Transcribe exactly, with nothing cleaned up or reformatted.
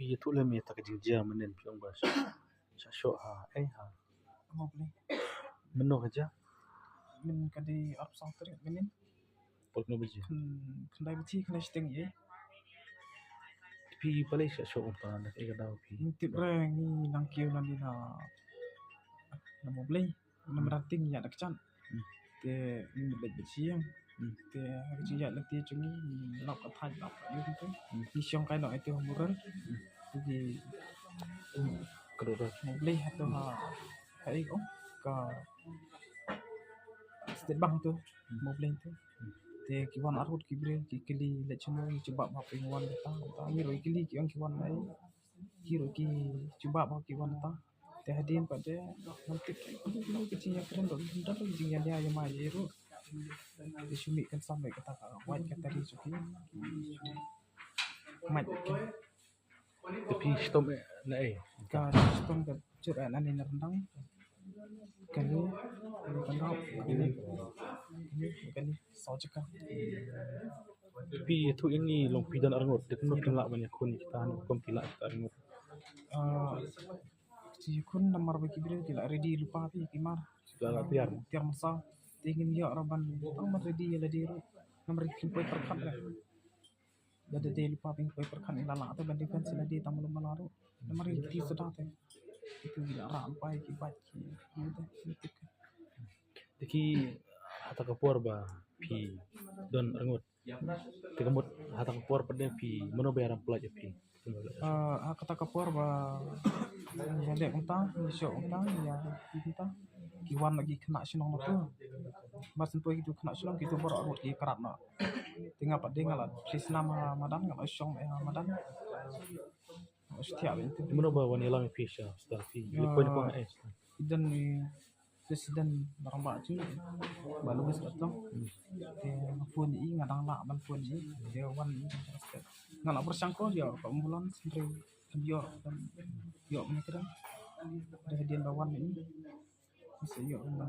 Ïathuh lem ïa kata ka jingjia mynnin phi ong ba sha shoh ha, eh, ha. Mo Blei. Mynno ka jia? Mynnin ka dei arphew saw tarik mynnin. Por kano baje? Khyndai baje, khyndai shiteng ïa. Phi balei sha shoh kumta, na kaei ka daw phi? Ngim tip re, ngi nang kiew nangne na, na Mo Blei. Namar te ngi ïaid da kjat. Hmm. Te ngi leit bad sha ïing. Hmm. Te ha ka jingïaid lynti jong ngi, ngi lap ka thait lap ka ïing te. Hmm. Ngi shong kai noh ïa te ha mural. Hmm. Te ki, hmm, ka dei Mo Blei ha to ha, ha ïing, oh, ka State Bank to. Hmm. Mo Blei to. Hmm. Te ki wan arngut ki briew ki kylli leit shano, ngi jubab ba phi wan kata, kata. Ngi ruh ngi kylli ki ong ki wan na ei. Ki ruh ki jubab ba ki wan kata. Te hadien pat de, ngan tip ki, ki, ki, ki jingïakren ruh, ki don ruh ki jingïalia ïa ma ïa ruh. Ki shu mih kynsan bad kata ka wait ka tari jong ki. Mait ki. Te phi shitom eh na ei? Ka shitom ka jur eh na ne na ryndang. Kane, kane ka dap, kane, kane, kane, saw jaka. Phi ïathuh ïa ngi long phi don arngut, te kumno phi lah ban ïakhun ïa kita, kumno phi lah kita arngut? Ah, ki ïakhun namar ba ki briew ki la ready lypa te ki mar. Ki la, la tiar. Tiar mynsaw. Te ngim ïoh ruh ban, tang ban ready ïa lade ruh. Namar kim poi pyrkhat re. Lada dei lypa ba kim poi pyrkhat ngi la lah te ban defend ïa lade tang malu malu ruh. Namar ki ti suda te. Itu ki la rah lypa ïa ki bike ki. Ïa te, ïa te. Te ki, ha kata ka por ba phi don arngut. Te ka mut ha kata ka por pat de phi, mano ba ïalam pyllait ïa phi? Ah, ha kata ka por ba ïaleh kumta, ïashoh kumta, ïa kumta. Ki wan la ki khynnah shnong na tu. Mar syn poi kitu khynnah shnong kitu baroh arngut ki krat noh. Te nga pat de nga la plie snam ha madan, nga la shong ha madan. Nga la shu thiah beit tu. Mano ba wan ïalam ïa phi sha hospital phi? Ïa poi na kong eh. Ki don i president ba rangbah jong ngi, Bah Louis Batong. Hmm. Te nga phone ïa i, nga dang lah ban phone ïa i. Te wan ïa i. Nga la pyrshang call ïa ka ambulance, hynrei kam ïoh, kam ïoh mynta. Te hadien ba wan ïa i, nga sa ïoh mynta.